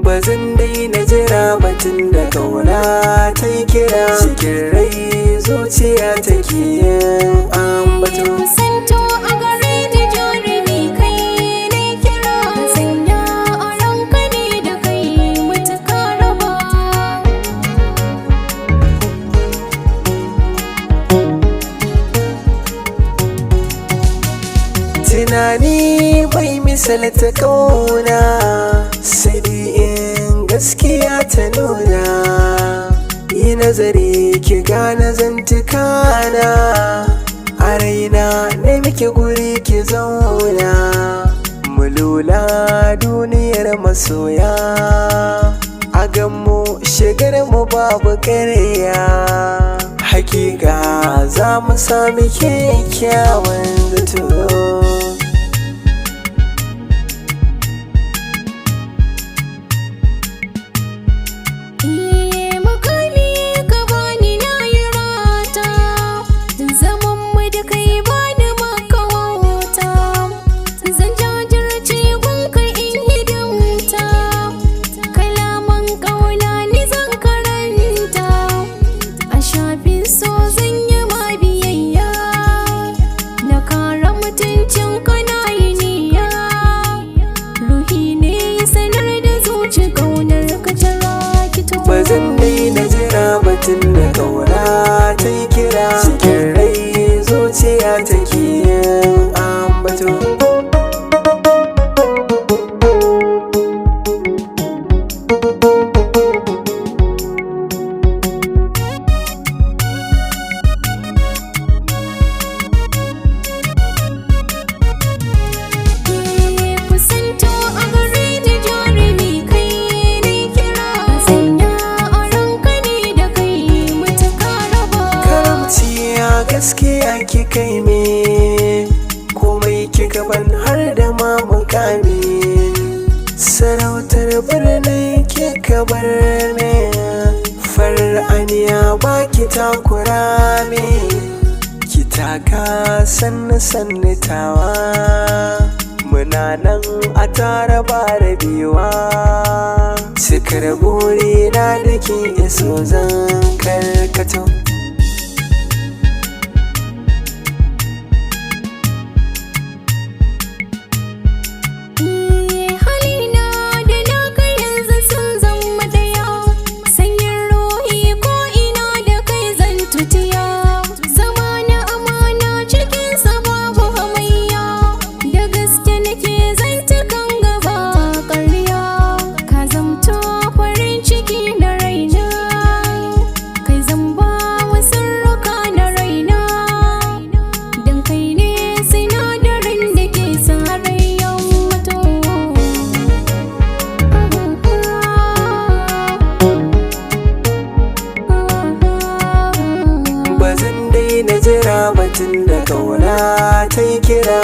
Ba zan daina jira batun da kauna ta yi kira. Cikin rai zuciya take yin ambato. Kusanto a gare ni jarumi, kai ne kira. Sanya a ranka ne da kai mutuka raba. Tunani bai misalta kauna, sai dai in gaskiya ta nuna. Yi nazari ki gane zantukana, a raina ne miki guri ki zauna. Mu lula duniyar masoya, a ganmu shigar mu babu ƙarya. Hakika za mu sami kyakkyawan zato. Iye mukami ka bani na yi rata, zaman mu da kai bani maka wauta. Zan jajirce gunka in hidimta, kalaman ƙauna ni zan karanta. A shafin so zan yi ma biyayya, na kara mutuncin ka na yi niyya. Ruhi ne ya sanar da zuci ƙaunar ka ta rakito. Ba zan daina jira batun da kauna ta yi kira. Cikin rai zuciya take yin ambato. Kusanto a gare ni jarumi, kai ne kira. Sanya a ranka ne da kai mutuka raba. Karamci ya gaskiya kika yi min, komai kika ban har da ma mukami. Sarautar birnin kika bar min, farar aniya baki takura min. Ki taka sannu sannu tawa, muna nan a tare ba rabewa. Cikar burina da ke iso zan karkato. Halina da naka yanzu sun zama daya, sanyin ruhi ko ina da kai zan tutiya. Zama na amana cikinsa babu hamayya, da gaske nake zantukan gaba ƙarya. Ka zamto farin ciki na raina, kai zamba wa sirruka na raina. Dan kai ne sinadarin da ke sa rai ya mutu. Ba zan daina jira batun da kauna ta yi kira.